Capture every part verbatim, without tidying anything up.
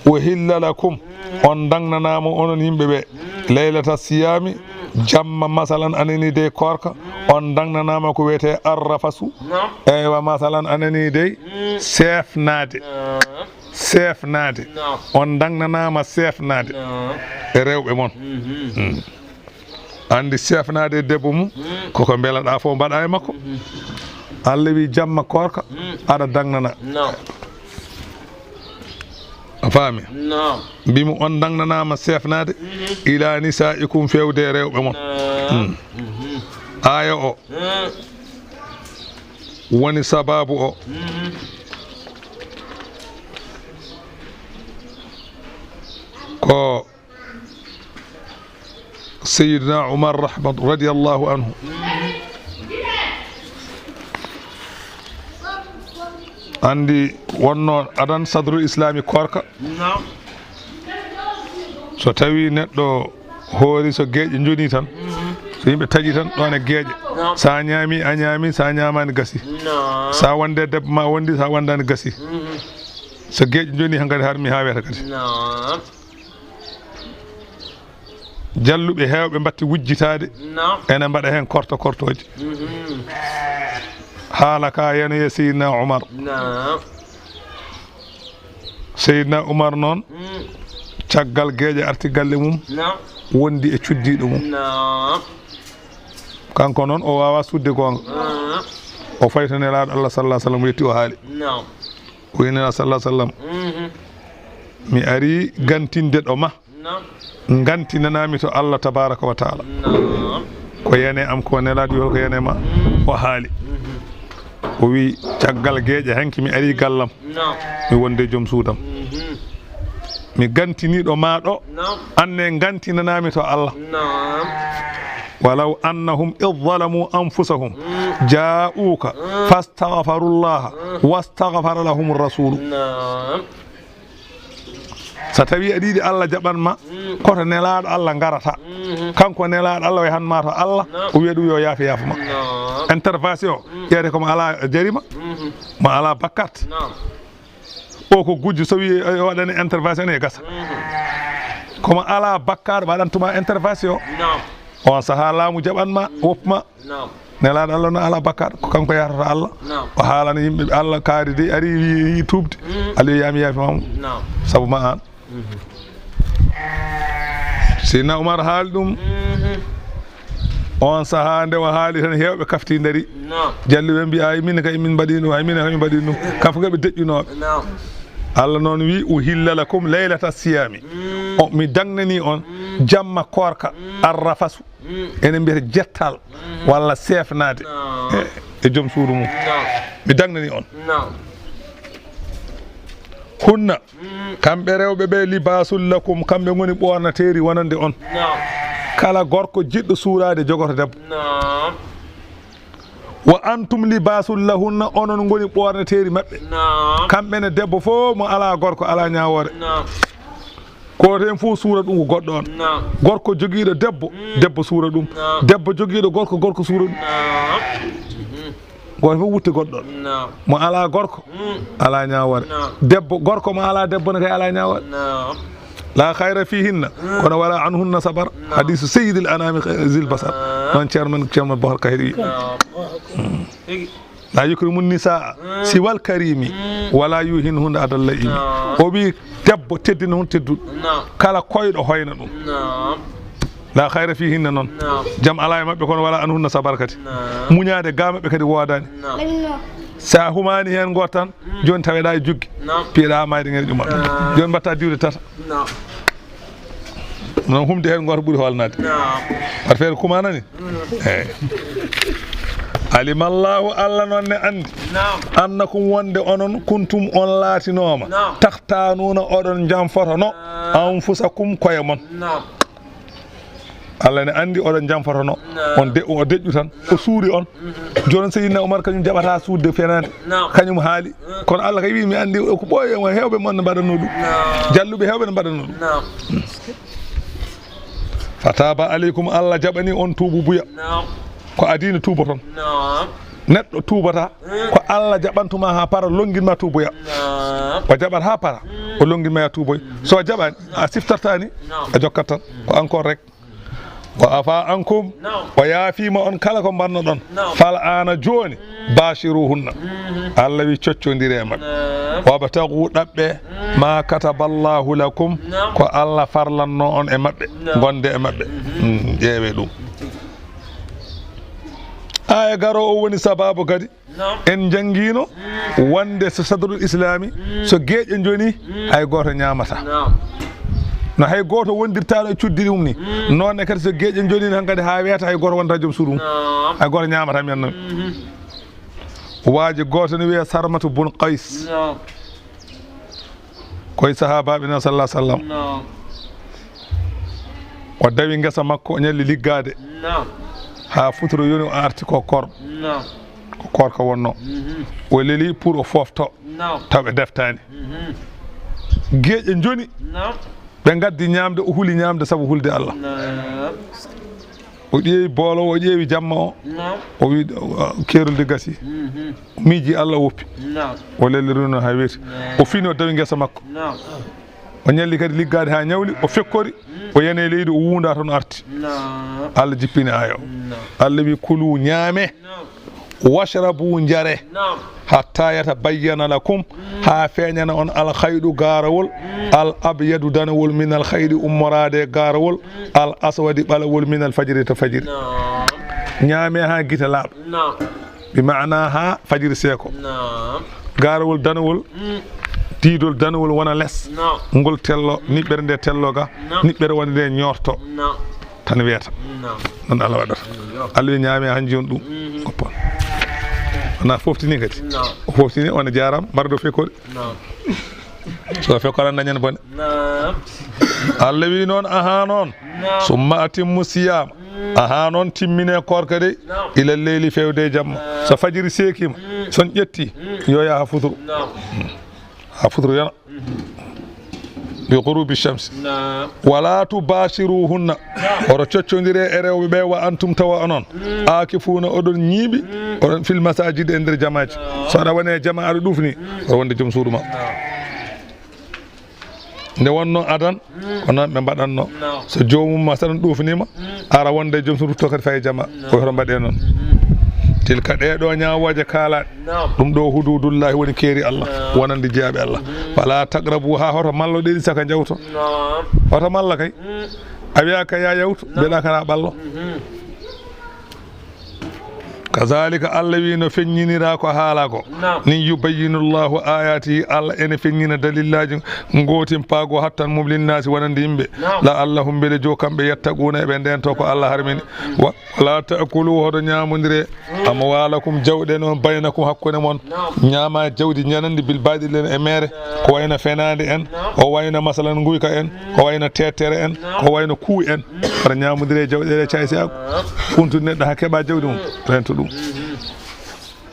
Uhilla lakum, on daŋnanaama onon yimɓe ɓe, laylata siyaami, jamma masalan anani dey koorka, on daŋnanaama ko wiyetee arrafasu. Eywa, masalan anani dey seefnaade. Seefnaade. On daŋnanaama seefnaade e rewɓe mon. Mm. Anndi seefnaade e debbo mum, koko mbelaɗaa fof mbaɗaa e makko. Allah wi jamma koorka, aɗa daŋnana. A faami? Mbimi on daŋnanaama seefnaade ila nisaikum, feewde e rewɓe mon. Mm. Aaya o woni sababu o. Ko Seydina Umar rahma-, radiyallahu anhu. Anndi wonno adan sadrul islami koorka. So tawi neɗɗo hoori, so geeƴe njoni tan, so yimɓe taƴi tan, ɗon e geeƴe. So a ñaami, a ñaami, so a ñaamaani gasi. So a wonde debbo ma wondi, so a wondaani gasi. So geeƴe njoni hankadi har mi haa wiyata kadi. Jalluɓe heewɓe mbatti wujjitaade. Ene mbaɗa heen korto kortooji. Haala ka yanoye Seydina Umar. Seydina Umar noon, caggal geeƴe arti galle mum, wondi e cuddiiɗo mum. Kanko noon o waawaa suuɗde goonga. O fayi to Nelaaɗo Allah sallallahu alaihi wasallam, o yetti, o haali. O wi Nelaaɗo sallallahu alaihi wasallam, mi ari gantinde ɗo ma. Ngantinanaami to Allah tabaraka wa taala. Ko yene am, ko Nelaaɗo wi hol ko yene ma? O haali. O wi caggal geeƴe hanki mi ari gallam. Mi wonde joom suudam. Mi gantiniiɗo ma ɗo. Anne ngantinanaami to Allah. Walaw annahum id zalamu anfusahum ja'uka fastaghfarullaha wastaghfara lahum rasulu. So tawi aɗa yiɗi Allah jaɓan ma, koto Nelaaɗo Allah ngarata. Kanko Nelaaɗo Allah o yahan ma to Allah, o wiya ɗum yo yaafe yaafe ma. Intervention, ƴeewte ko mo alaa jarima, mo alaa bakkat. O ko gujjo, so wi o waɗani intervention e gasa. Ko mo alaa bakkat waɗantuma intervention. On sahaa laamu jaɓan ma, woppu ma. Nelaaɗo Allah no alaa bakkaat, ko kanko yahrata Allah. O haalana yimɓe ɓe Allah kaari de, ari wi, wi tuubde. Allah wi yaami yaafi ma mo. Sabu ma aan. Seydina Umar haali ɗum. On sahaa nde o haali tan, heewɓe kafti ndari. Jalli ɓe mbi, "Ay, min kay min mbaɗi ɗum, ay, min kay min mbaɗi ɗum." Kam fof ɓe deƴƴunooɓe. Allah noon wi, "Uhilla lakum laylata siyami." O, mi daŋnani on jamma koorka, arrafasu. Enen mbiyata jettal walla seefnaade e, e joom suudu mum. Mi daŋnani on. Hunna, kamɓe rewɓe ɓe, libasul lakum, kamɓe ngoni ɓoornateeri wonande on. Kala gorko jiɗɗo suuraade jogoto debbo. Wa antum libasul lahunna, onon ngoni ɓoornateeri maɓɓe. Kamɓe ne debbo fof mo alaa gorko, alaa ñaawoore. Gooto heen fof suura ɗum ko goɗɗo on. Gorko jogiiɗo debbo, debbo suura ɗum. Debbo jogiiɗo gorko, gorko suura ɗum. Gooto fof wutte goɗɗo on. Mo alaa gorko, alaa ñaawoore. Debbo, gorko mo alaa debbo ne kay alaa ñaawoore. La khayra fihinna, kono wala anhunna sabar. Hadisu sayyidil anami zil basar. Noon ceerno men, ceerno Bohar Kahiri wi. La yukrimu nisaa siwal karimi wala yuhinhunna adalla imi. O wi debbo teddina hun tedduɗo. Kala koyɗo hoyna ɗum. La khayra fihinna noon. Jam alaa e maɓɓe kono wala anhunna sabar kadi. Muñaade ga maɓɓe kadi woodaani. Sa humaani heen gooto tan, jooni taweɗa e jugge. Piyeɗa mayde ngel ƴuma. Jooni mbatta diwde tata. Non humde heen gooto ɓuri hoolnaade. Par feere kumanani. Eyi. Alimallahu, Allah noon ne anndi. Annakum, wonde onon, kuntum, on laatinooma. Taxtaanuuna, oɗon jamfotono. Anfusakum, koye mon. Allah ne anndi oɗon jamfotono. On de, o deƴƴu tan, o suuri on. Jooni Seydina Umar kañum jaɓata suuɗde fenaande. Kañum haali. Kono Allah kay wi, mi anndi ko ɓooyi, heewɓe mon ne mbaɗanno ɗum. Jalluɓe heewɓe ne mbaɗanno ɗum. Fataba aleykum, Allah jaɓani on tuubu buya. Ko adii ne tuuboton. Neɗɗo tuubata, ko Allah jaɓantuma haa para, lonngin ma tuuboya. Naam. O jaɓat haa para, o lonngin ma ya tuuboy. So a jaɓaani, a siftartaani, naam, a jokkat tan. Ko encore rek. Wa afa ankum, naam, o yaafiima on kala ko mbannoɗon. Naam. Fal aana jooni, baashiruhunna. Mhm. Allah wi coccondire e maɓɓe. Naam. Wabtagu ɗaɓɓe, mm, ma kataballahu lakum, naam, ko Allah farlanno on e maɓɓe. Naam. Gonde e maɓɓe. Mhm. Mm, ƴeewe ɗum. Aya garo o woni sababu kadi. Naam. En njanngiino, mm, wonde so sadrul islami, mm, so geeƴe njoni, mm, hay gooto ñaamata. Naam. No hay gooto wondirtaano e cuddi ɗum ni. Mm. Noon ne kadi so geeƴe njoni ni hankadi haa weeta hay gooto wonta joom suudu mum. Naam. Hay gooto ñaamata mbiyan noon. Mhm. Waaji gooto ne wiyee Sarmatu bun Qays. Naam. Koye sahaabaaɓe nan sallallahu sallam. Naam. O dawi ngesa makko, o ñalli liggaade. Naam. Haa futuro yoni o arti ko koor. Naam. Ko koor ko wonno. Mhm. O leli pour o foofto. Naam. Taw ɓe deftaani. Mhm. Geeƴe njoni. Naam. Ɓe ngaddi ñaamde, o huli ñaamde sabu hulde Allah. Naam. O ƴeewi boolo, o ƴeewi jamma o. Naam. O wi, "Keerol de gasi." Mhm. O miiji Allah, o woppi. Naam. O lelliruno haa weeti. Naam. O fini, o dawi ngesa makko. Naam. O ñalli kadi liggaade haa ñawli, o fekkori, mm, o yani e leydi, o wuunda toon, o arti. Naam. Allah jippini aaya o. Naam. Allah wi, "Kulu, ñaame." Naam. "Washrabu, njare." Naam. "Hatta yatabayyana lakum," mm, haa feeñana on, "al khaydu," gaarawol, mm, "al abyadu," danawol, "min al khaydi," ummoraade e gaarawol, mm, "al aswadi," ɓalawol, "min al fajri," to fajiri. Naam. Ñaame haa gite laaɓa. Naam. Bi maana haa fajiri seeko. Naam. Gaarawol danawol, mm, diidol danawol wona les. Naam. Ngol tello, mm, niɓɓere nde tello ga, naam, niɓɓere wonde nde ñoorto. Naam. Tan weeta. Naam. Noon Allah waɗata. Yo. Allah wi ñaame haa njiyon ɗum. Mhm. Oppon. Wona foftini kadi. Naam. O foftini, on jaaraama, mbaɗa ɗo fekkori. Naam. So fekkora dañan bone. Naam. Allah wi noon, ahaa noon. Naam. "Summa atimmu siyama." Mm. Ahaa noon timmine koorka dey. Naam. "Ila leyli," feewde e jamma. Naam. So fajiri seekiima, mm, so on ƴetti, mm, yo yaha futuro. Naam. Haa futuro yona. Mhm. Bi ghurubi shamsi. Naam. "Wala tubashiruhunna." Naam. Oto coccondire e rewɓe ɓe, "wa antum," tawa onon. Mm. "Aakifuna," oɗon ñiiɓi. Mm. Oɗon fil masajid, e nder jamaaji. Naam. So aɗa woni e jamaa, aɗa ɗuufni, mm, oɗo wonde joom suudu ma. Naam. Nde wonno adan, mm, ko noon ɓe mbaɗatno. Naam. So joomum ma saɗan ɗuufnima, mm, ara wonde joom so rutto kadi faye jama. Naam. Ko hoto mbaɗe noon. Mhm. Tilka, ɗee ɗo ñaawooje kaalaaɗe. Naam. Ɗum ɗo hududullahi woni keeri Allah, naam, wonande jeyaaɓe Allah. Mhm. Fala taqrabu, haa hoto mallo ɗeɗi saka jawto. Naam. Hoto malla kay. Mm. A wiya ka ya yawtu, naam, mbiɗa kana ɓallo. Mhm. Kazalika, Allah wi no feññinira ko haala ko. Naam. Ni yubayyinu Allahu ayatihi, Allah ene feññina dalillaaji gootimpaago hattan mum linnaasi wonande yimɓe. Naam. La'allahum, mbele jo kamɓe yattaquna eɓe ndento ko Allah harmini. Mm. Wa, wala ta'kulu, hoto ñaamondire, mm, amwalakum, jawɗe mon, baynakum, hakkunde mon. Naam. Ñaama jawdi njanandi bil baɗil e mere. Naam. Ko wayno fenaande en, naam, ko wayno masalan nguyka en, mm, ko wayno tetere en, naam, ko wayno kuu en. Aɗa ñaamodiri e jawɗeele caysi, a kuntu neɗɗo haa keɓa jawdi mum, rento ɗum.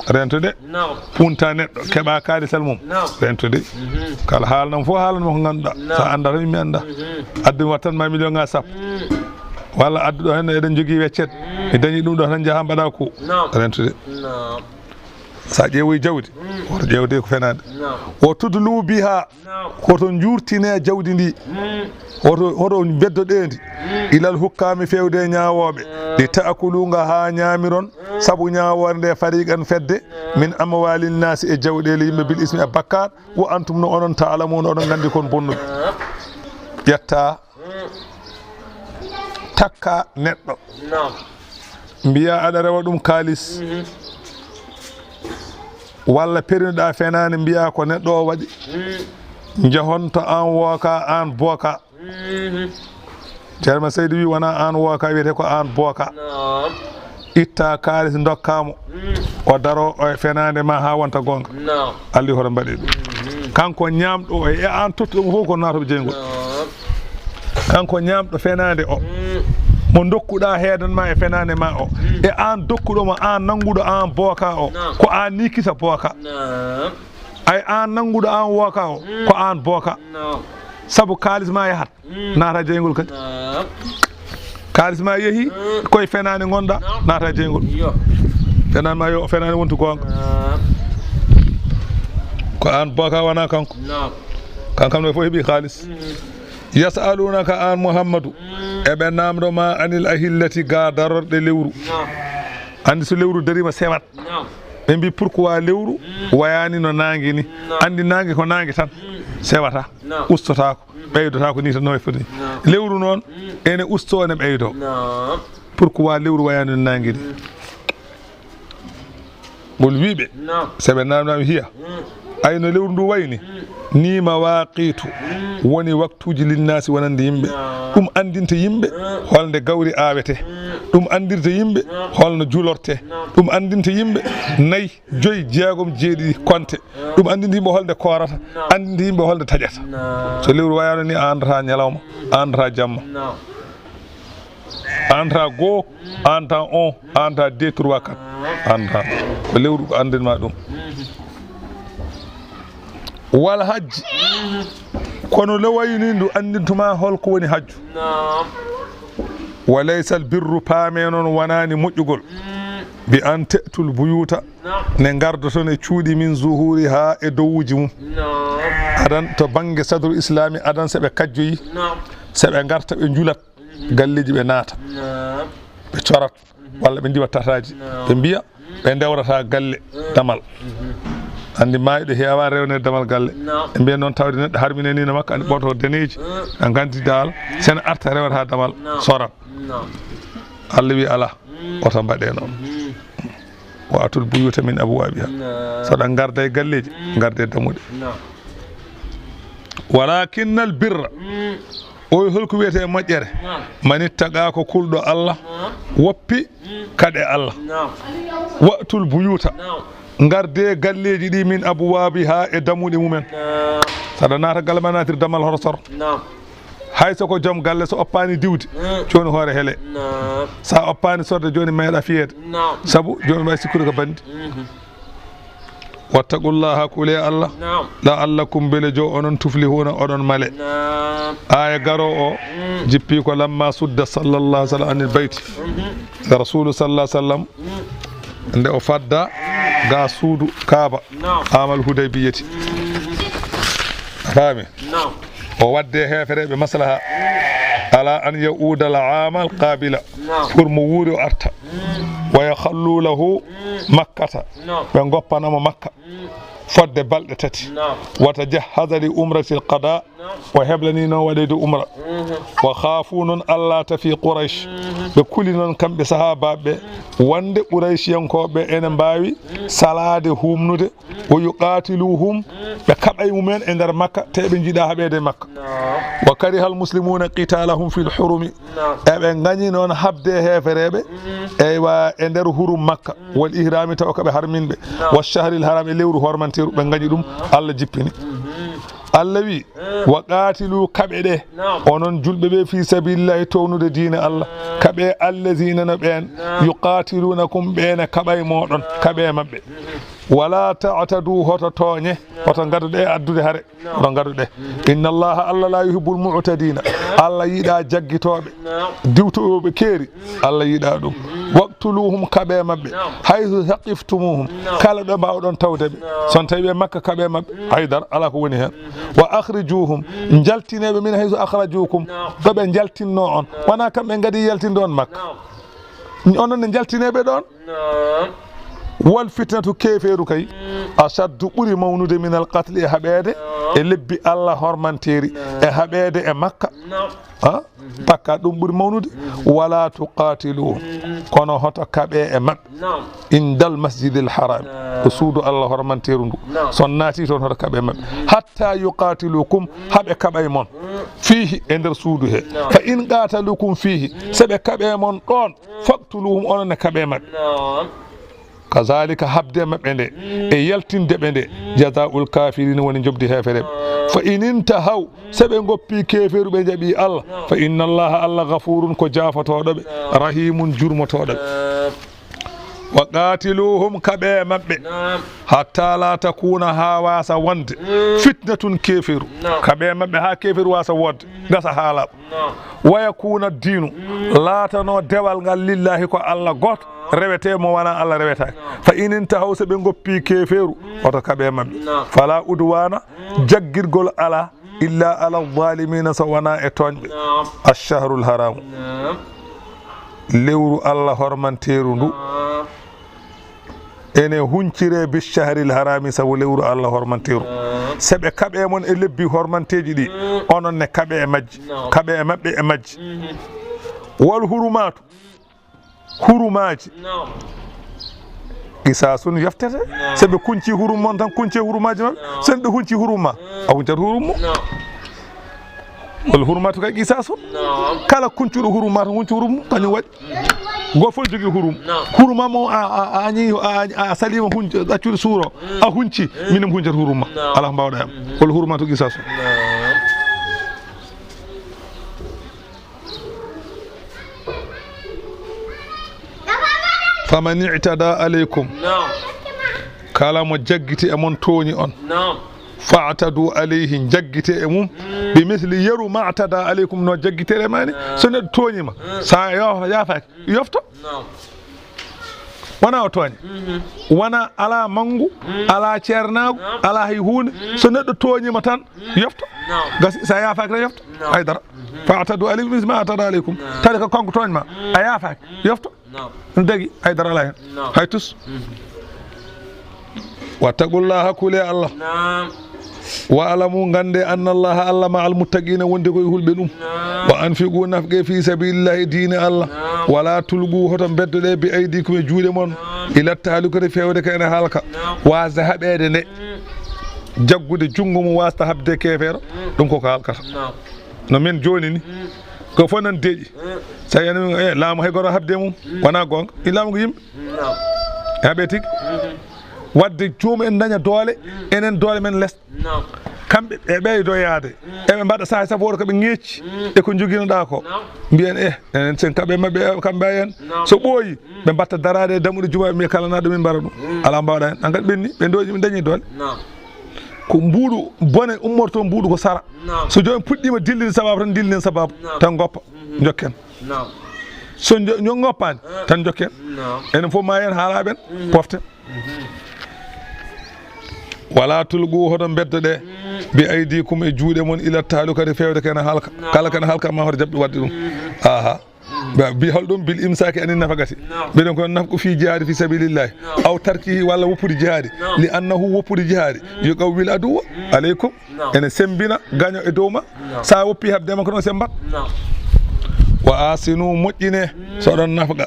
Rento de. Naam. Punta neɗɗo, keɓa kaalisal mum. Naam. Rento de. Mhm. Kala haalnan fof, haalnan mo ko ngannduɗaa. Naam. Sa annda tan, mi annda. Mhm. Addu mi wattan ma million ŋaaji sappo. Mm. Walla addu ɗo hen, eɗen jogii weccet. Mm. Mi dañi ɗum ɗo tan, njaha mbaɗa ko. Naam. Rento de. Naam. Sa ƴeewoyi jawdi, mm, woto ƴeewde ko fenaande. Naam. Wa tudlu biha, naam, hoto njuurtine jawdi ndi. Mm. Hoto, hoto beddoɗee ndi. Mm. Ilal hukkaami, feewde e ñaawooɓe. Mm. Li ta'kulu, nga haa ñaamiron. Mm. Sabu ñaawoore nde, fariqan, fedde, mm, min amwalin naasi, e jawɗeele yimɓe, bil ismi, e bakkaat. Wa antum, no onon, ta'lamuuna, oɗon nganndi kon bonnuɓe. Mm. Ƴetta. Mm. Takka neɗɗo. Naam. Mbiya aɗa rewa ɗum kaalis. Mhm. Walla perinoɗa fenaande, mbiya ko neɗɗo o waɗi. Mm. Njahon to an wooka, an booka. Mhm. Ceerno Seydi wi, wona an wooka, wiyete ko an booka. Naam. Itta kaalis, ndokka mo. Mm. O daro o e fenaande ma haa wonta goonga. Naam. Alli hoto mbaɗe ɗum. Mhm. Kanko ñaamɗo o e an tottuɗo mo fof ko naatoɓe jeyngol. Naam. Kanko ñaamɗo fenaande o, mm, mo dokkuɗa heedan ma e fenaande ma o, mm, e an dokkuɗo mo, an nannguɗo an booka o, naam, ko an ni kisa booka. Naam. Ay, an nannguɗo an wooka o, mm, ko an booka. Naam. Sabu kaalis ma yahat. Mm. Naata jeyngol kadi. Naam. Kaalis ma yehi, mm, koye fenaande ngonɗa, naam, naata jeyngol. Iyo. Fenan ma yo, fenan wontu goonga. Ko an boka wana kanko. Kan kam no fof heɓi xaalis. Yasalunaka an Muhammadu. Eɓe namdo ma anil ahillati ga darorɗe lewru. Andi so lewru darima sewat. Ɓe mbi pourquoi lewru wayani no nangue ni. Andi nangue ko nangue tan. Sewata. Ustotako. Ɓeydotako ni tan no foti ni. Lewru noon ene usto ene ɓeydo. Pourquoi lewru wayani no nangue ni? Ngol wiiɓe, so ɓe namdama hiya, ay no lewru ndu wayni? Ni mawaqitu woni waktuji linnasi wonande yimɓe. Ɗum andinta yimɓe holnde gawri awete. Ɗum andirta yimɓe holno julorte. Ɗum andinta yimɓe nayi, joyi, jeegom, jeeɗiɗi konte. Ɗum andinta yimɓe holnde koorata. Andinta yimɓe holnde taƴata. So lewru wayano ni, a andata ñalawma, a andata jamma. Anta go, anta on, anta deux, trois, quatre. Anta. Ko lewru ko andinma ɗum. Wal hajji. Kono lewayni ndu andintuma hol ko woni hajju. Wa laysal birru, paame noon wonani moƴƴugol. Bi an te'tul buyuta, ne ngardoton e cuuɗi min zuhuri ha e dowuji mum. Adan to bange sadru islami, adan se ɓe kajjoyi, se ɓe ngarta ɓe njulat. Galleji ɓe naata, ɓe corat, walla ɓe ndiwa tataji, ɓe mbiya ɓe ndewrata galle damal. Andi mayɗo heewa rewnede damal galle. Ɓe mbiya noon tawde neɗɗo harmine ni no makko, andi ɓoto daneji, a gandi dal, sen arta rewata damal, sorat. Allah wi ala, oto mbaɗe noon. Wa atul buyuta min abwabiha. So ɗa garda e galleji, garde dammuɗe. Walakinnal birra. O wi holko wiyete moƴƴere? Man ittaqa, ko kulɗo Allah, woppi kaɗe Allah. Wa'tul buyuta, garde galleji ɗi min abwabiha, e dammuɗe mumen. Saɗa naata galle ma, natir dammal hoto sor. Hay so ko joom galle, so oppani diwde, joni hoore hele. Sa oppani sorde, joni meeɗa fiyeede. Sabu joni wawi sikkude ko bandi. Wattaqullaha, kule Allah. La'allakum, bele jo onon, tuflihuna, oɗon male. Aya garo o jippi ko lamma sudda sallallahu alaihi wasallam anil bayti. Nde Rasulu sallallahu alaihi wasallam, nde o fadda ga suudu Kaaba, amal Hudaybiyati. A faami? O wadde heefereɓe maslaha, ala an ya'uda al amal qabila, pour mo wuuri o arta. Wa yakhallu lahu makkata, ɓe goppanamo Makka fodde balɗe tati. Wa tajahhaza li umratil qada, o heblanino waɗede umra. Wa khafu, noon Allah tafi Quraysh, ɓe kuli noon kamɓe sahabaɓe wonde Qurayshiyankoɓe ene mbawi salade, humnude. Wa yuqatiluhum, ɓe kaɓay mumen e nder Makka, te ɓe jiiɗa haɓede Makka. Wa karihal muslimuna qitalahum fil hurumi, eɓe gañi noon habde heefereɓe, eywa, e nder hurum Makka, wal ihrami, taw kaɓe harminɓe, wa shahril haram, e lewru hormanteru, ɓe gañi ɗum, Allah jippini. Allah wi, wa qatilu, kaɓe ɗe, onon julɓe ɓe, fi sabilillahi, townude diine Allah, kaɓe allazina, no ɓen, yuqatilunakum, ɓe ne kaɓay moɗon, kaɓe maɓɓe. Wala ta'tadu, hoto tooñe, hoto ngaduɗe e addude hare, hoto ngaduɗe. Inna Allaha, Allah, la yuhibbul mu'tadina, Allah yiɗa jaggitooɓe, diwtooɓe keeri, Allah yiɗa ɗum. Waqtuluhum, kaɓe maɓɓe, haythu thaqiftumuhum, kala ɗo mbawɗon tawde ɓe. So on tawi ɓe Makka, kaɓe maɓɓe, haydara ala ko woni hen. Wa akhrijuhum, jaltineɓe min haythu akhrajukum, ɗo ɓe jaltinno on, wona kamɓe ngadi yaltinde on Makka. Onon ne jaltineɓe ɗon. Wal fitnatu, keefeeru kay, ashaddu, ɓuri mawnude, minal qatli, e haɓeede e lebbi Allah hormanteeri, e haɓeede e Makka. Ha? Bakka ɗum ɓuri mawnude. Wala tuqatilu, kono hoto kaɓe e maɓɓe. Indal masjidil haram, ko suudu Allah hormanteeru ndu. So on naati toon, hoto kaɓe maɓɓe. Hatta yuqatilukum, haɓe kaɓay mon. Fihi, e nder suudu he. Fa in qatalukum fihi, so ɓe kaɓe mon ɗon, faqtuluhum, onon ne kaɓe maɓɓe. Kazalika, habde maɓɓe nde, e yaltinde ɓe nde, jazaa'ul kafirina, woni njoɓdi heefereɓe. Fa in intahaw, so ɓe ngoppi keeferu, ɓe jaɓi Allah, fa inna Allaha, Allah, ghafurun, ko jaafotoɗo ɓe, rahimun, jurmotoɗo ɓe. Wa qatiluhum, kaɓe maɓɓe, hatta la takuna, ha wasa wonde, fitnatun, keeferu, kaɓe maɓɓe ha keeferu wasa wonde, gasa ha laaɓa. Wa yakuna dinu, laatano dewal ngal, lillahi, ko Allah gooto, Rewete mo wona Allah rewetaake. Fa in intahaw, so ɓe ngoppi keefeeru, oto kaɓe maɓɓe. Fala udwana, jaggirgol ala, illa ala zalimina, so wona e tooñɓe. Ash-shahrul haramu. Lewru Allah hormanteeru ndu. Ene huncire bi shahril harami, sabu lewru Allah hormanteeru. So ɓe kaɓe mon e lebbi hormanteeji ɗi, onon ne kaɓe e majji, kaɓe e maɓɓe e majji. Wal hurumatu, hurumaaji. Qisasun, yoftete. So ɓe kunci hurum mon tan, kunce hurumaaji maɓɓe. So neɗɗo hunci hurum ma, a huncat hurum mum. Wal hurumatu kay qisasun. Kala kuncuɗo hurum ma tan, hunci hurum mum, kañum waɗi. Gooto fof jogii hurum. Hurum ma mo a, a, a añi, a, a salima hunci, ɗaccude suuro, a hunci, minen mi huncat hurum ma. Alaa ko mbaawɗaa e am. Wal hurumatu qisasun. Faman i'tada alaykum, kala mo jaggiti e mon tooñi on, fa'tadu alayhi, jaggite e mum, bi misli yeru ma i'tada alaykum, no jaggitere mani. So neɗɗo tooñi ma, sa yo-, yaafaaki, yofto. Wona o tooña. Wona alaa manngu, alaa ceernaagu, alaa hay huunde. So neɗɗo tooñi ma tan, yofto. Gasi, sa yaafaaki tan yofto. Haydara. Fa'tadu alayhi bi misli ma i'tada alaykum. Tawi ko kanko tooñ ma, a yaafaaki, yofto. Ɗum dagi, haydara alaa heen. Hay tus. Wattaqullaha, kule Allah. Wa'lamu, ngannde, annallaha, Allah, ma'al muttaqina, wonde ko e hulɓe ɗum. Wa anfiqu, nafqe, fi sabilillahi, e diine Allah. Wala tulqu, hoto mbeddoɗe, bi aydikum, e juuɗe mon, ila tahlukati, feewde ko ene halka. Waasde haɓeede nde, jaggude junngo mum waasde haɓde keefeero, ɗum koko halkata. No men jooni ni, ko fof nan deeƴi. So a yiyii, eh, laamu hay gooto habde mum, wona goonga. I laamu ko yimɓe. Haɓe tigi. Waɗde joomum en daña doole, enen doole men les. Kamɓe e ɓeydo yaade. Eɓe mbaɗa sahay safooru ko ɓe ŋeecci e ko njoginoɗaa ko. Mbiyen, eh, enen sen kaɓe maɓɓe, kamɓe en. So ɓooyi, ɓe mbatta daraade e dammuɗe juma, ɓe mbiya kala naɗo min mbara ɗum. Alaa mbaawɗaa heen. An kadi ɓenni, ɓe ndooƴi, ɓe dañi doole. Ko mbuuɗu bone ummorto mbuuɗu ko sara. So jooni puɗɗiima dillinde sababu tan, dillinen sababu tan ngoppa, njokken. So njo-, njo ngoppaani tan njokken. Enen fof ma yen haalaaɓe en, poften. Wala tulqu, hoto mbeddoɗe, bi aydikum, e juuɗe mon, ila tahlukati, feewde ko ene halka. Kala ko ene halka ma hoto jaɓɓe waɗde ɗum. Aha. Ba-, bi hol ɗum? Bil imsaki anin nafaqati. Mbiɗen ko nafqu fi jihaadi fi sabilillahi. Aw tarkihi, walla woppude jihaadi. Li annahu, woppude jihaadi. Yuqawwil aduwwa alaykum. Ene sembina gaño e dow ma. Sa woppi habde makko ɗon sembat. Wa asinu, moƴƴine so ɗon nafqa.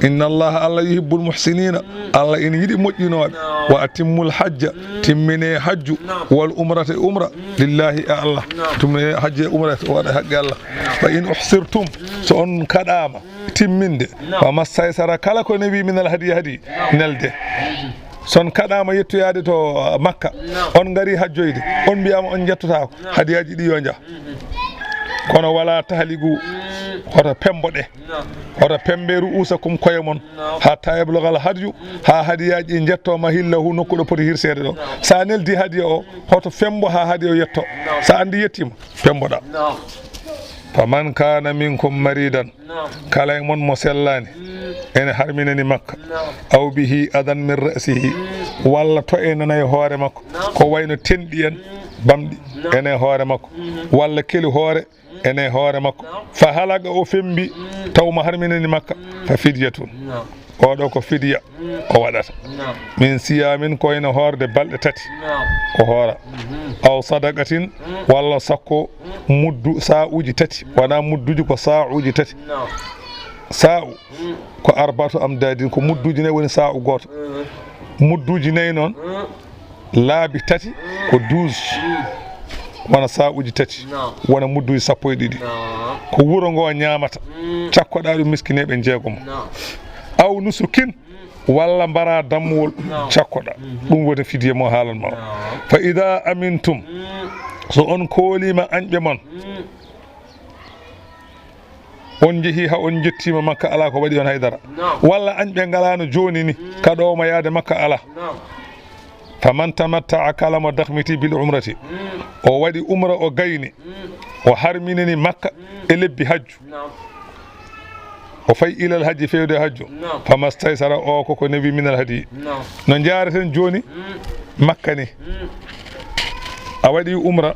Inna Allaha, Allah, yuhibbul muhsinina. Allah ina yiɗi moƴƴinooɓe. Wa atimmul hajja, timmine hajju, wal umrata, e umra, lillahi, e Allah. Timmine hajju e umra, waɗa haqqe Allah. Fa in uhsirtum, so on kaɗaama timminde, fa mastaysara, kala ko newi minal hadiyi, hadiyi, nelde. So on kaɗaama yettoyaade to, uh, Makka, on ngari hajjoyde, on mbiyaama on njettotaako, hadiyaaji ɗi yo njah. Kono wala tahliqu, hoto pemmboɗe. Hoto pemmbe ru'usakum, koye mon, hatta yablugal hadyu, haa hadiyaaji ɗi njetto mahillahu, nokku ɗo poti hirseede ɗo. So a neldi hadiya o, hoto pemmbo haa hadiya o yetto. So a anndi yettiima, pemmboɗaa. Faman kana minkum maridan, kala e mon mo sellaani, ene harminani Makka, aw bihi adan min ra'sihi, walla to e nana e hoore makko, ko wayno tenɗi en, bamɗi, ene hoore makko, walla keli hoore, ene hoore makko. Fa halaqa, o femmbi, taw mo harminani Makka, fa fidyatun. Oɗo ko fidya o waɗata. Min siyamin, ko ene hoorde balɗe tati. O hoora. Aw sadaqatin, walla sakko muddu, sa'uji tati. Wona mudduji, ko sa'uji tati. Sa'u ko arba'atu amdadin, ko mudduji nayi woni sa'u gooto. Mudduji nayi noon, laabi tati ko douze, wona sa'uji tati, wona mudduji sappo e ɗiɗi. Ko wuro ngo ñaamata, cakkoɗaa ɗum miskineeɓe njeegomo. Aw nusukin, walla mbara dammuwol, cakkoɗaa. Ɗum woni fidiya mo haalan ma o. Fa ida amintum, so on kooliima añɓe mon, on njehii haa on njettiima Makka, alaa ko waɗi on haydara. Walla añɓe ngalaano jooni ni, ka ɗo mo yaade Makka alaa. Faman tamatta'a, kala mo dakhmiti bil umrati, o waɗi umra, o gayni, o harminani Makka e lebbi hajju. O fayi ilal hajji, fewde hajju. Naam. Famastaysara, o ko ko newi minal hadi. Naam. No njaareten jooni Makka ni. Mm. A waɗi umra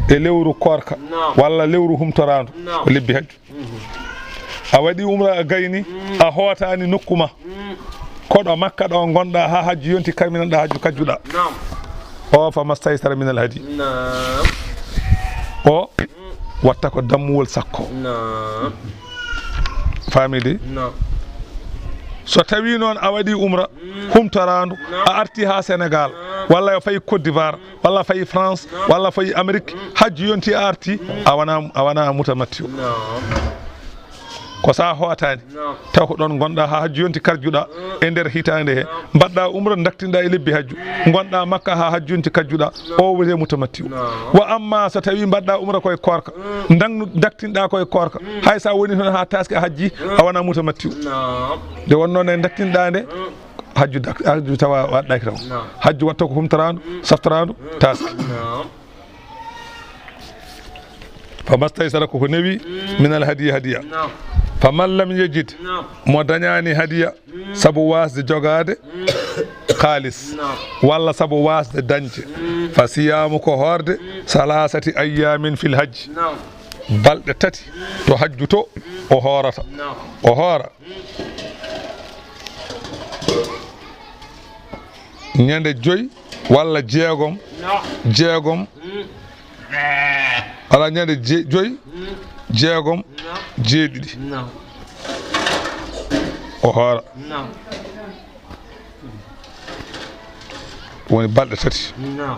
e lewru koorka, naam, walla lewru humtoraandu, naam, ko lebbi hajju. Mhm. A waɗi umra a gayni, mm, a hootaani nokku ma. Mm. Ko ɗo Makka ɗo ngonɗa haa hajju yonti, karminanɗa hajju kajjuɗa. Naam. O famastaysara minal hadi. Naam. O watta ko dammuwol sakko. Naam. Faami de? Naam. So tawi noon a waɗi umra, mm, humtoraandu, naam, a arti haa Senegal, naam, walla a fayi Côte d'Ivoire, walla a fayi France, naam, walla a fayi Amérique, mm, hajju yonti a arti, mm, a wona, a wona mutamatti'u. Naam. Ko so a hootaani. Naam. Taw ko ɗoon ngonɗa haa hajju yonti karjuɗa, mm, e nder hitaande he. Naam. Mbaɗɗa umra, daktinɗa e lebbi hajju. Ngonɗa Makka haa hajju yonti karjuɗa, naam, o wiyetee mutamatti'u. Naam. Wa amma so tawi mbaɗɗa umra ko e koorka, mm, ndaknu-, daktinɗa ko e koorka, mm, hay so a woni toon haa taaske a hajji, mm, a wona mutamatti'u. Naam. Nde wonnoo nde daktinɗa nde, mm, hajju dak-, hajju tawa waɗɗaaki taw. Naam. Hajju watta ko humtoraandu, mm, saftoraandu, mm, taaske. Naam. Famastaysara, ko ko newi, mm, minal hadi, hadiya. Naam. Faman lam yajid, naam, mo dañaani hadiya, mm, sabu waasde jogaade, mm, kaalis, naam, walla sabu waasde dañde, mm, fasiyaamu, ko hoorde, mm, salaasati ayyaamin fil hajji. Naam. Balɗe tati to hajju to, mm, o hoorata. Naam. O hoora. Mm. Ñande joy walla jeegom, no, jeegom. Mm. Alaa, ñande je-, joy, mm, jeegom, no, jeeɗiɗi. No. O hoora. No. Woni balɗe tati. No.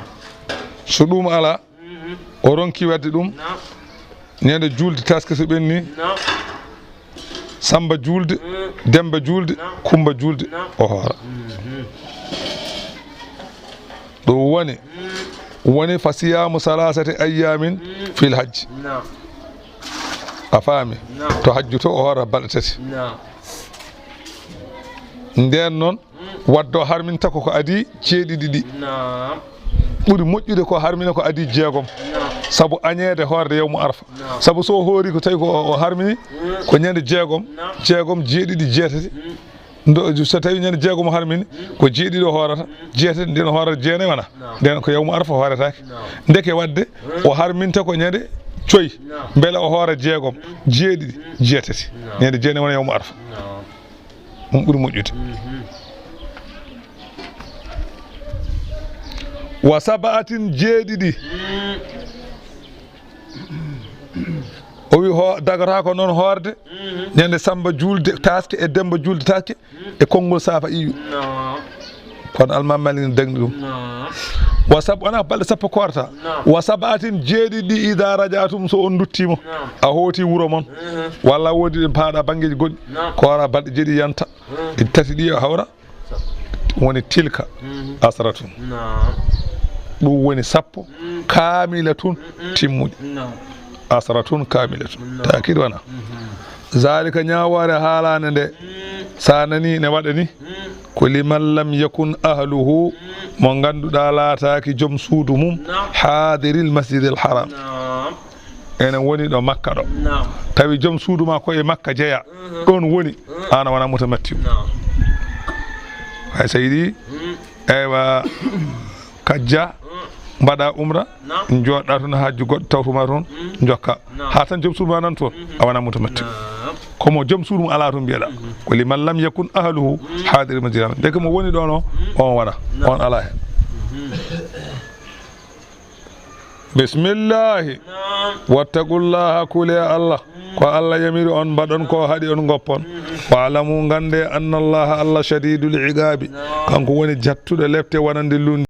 So ɗum alaa, mhm, o ronki waɗde ɗum. Naam. Ñande juulde taske so ɓenni. Naam. Samba juulde, mm, Demba juulde, naam, Kumba juulde, naam, o hoora. Mhm. Ɗum woni, mm, woni fa siyaamu salaasati ayyaamin, mm, fil hajji. Naam. A faami? Naam. To hajju to o hoora balɗe tati. Naam. Ndeen noon, wadde o harminta ko ko adii jeeɗiɗi ɗi. Naam. Ɓuri moƴƴude ko harmina ko adii jeegom. Naam. Sabu añeede hoorde yawmu Arfa. Naam. Sabu so o hoori ko tawi ko o, o harmini, mm, ko ñande jeegom, naam, jeegom, jeeɗiɗi, jeetati. Mm. Ndo, so tawi ñande jeegom o harmini, mm, ko jeeɗiɗi o hoorata, mm, jeetati nden o hoorata, jeenayi wona. Naam. Nden ko yawmu Arfa hooretaake. Naam. Ndeke wadde, mm, o harminta ko ñande joy. Naam. Mbele o hoora jeegom, mm, jeeɗiɗi, mm, jeetati. Naam. Ñande jeenayi wona yawmu Arfa. Naam. Ɗum ɓuri moƴƴude. Mhm. Wa sab'atin, jeeɗiɗi. Mm. O wi ho-, dagata ko noon hoorde, mhm, ñande Samba juulde taske e Demba juulde taske, mhm, e konngol saafa iyu. No. Kono Almaami Maalik ne dagni ɗum. No. Wa sab-, wona balɗe sappo koorata. No. Wa sab'atin, jeeɗiɗi, idaa raja'tum, so on nduttiima. No. A hooti wuro mon. Mhm. Walla woodi ɗo paaɗa banngeeji goɗɗi. No. Koora balɗe jeeɗiɗi yanta. Mhm. E tati ɗi o hawra. Woni tilka, mhm, asratun. No. Ɗum woni sappo, mm, kaamilatun, mm, mm, timmuɗi. No. Asratun kaamilatun. No. Taakid wana. Mhm. Zalika, ñaawoore haalande nde, mm, sa nani ne waɗa ni, mm, ko liman lam yakun ahluhu, mm, mo ngannduɗaa laataaki joom suudu mum, no, haadiril masjidil haram. No. Ene woni ɗo Makka ɗo. Naam. Tawi joom suudu ma ko e Makka jeya. Mhm. Ɗon woni, mhm, aan a wona mutamatti'u. Naam. Hay so yiɗi, mhm, eywa, kajja, mhm, mbaɗa umra, naam, njooɗɗa toon, hajju goɗɗo tawtuma toon, mhm, njokka. Naam. Haa tan joom suudu ma nan toon, mhm, a wona mutamatti'u. Naam. Ko mo joom suudu mum alaa toon mbiyeɗa. Mhm. Ko liman lam yakun ahluhu, mhm, haadiril masjidil haram. Ndeke mo woni ɗo no, mhm, on wona, naam, on alaa heen. Mhm. Bismillahi. Naam. Wattaqullaha, kulee Allah. Mm. Ko Allah yamiri on mbaɗon, ko haɗi on ngoppon. Mm. Wa'lamu, nganndee, annallaha, Allah, shadidul iqaabi. Naam. Kanko woni jattuɗo lepte wonande lundi.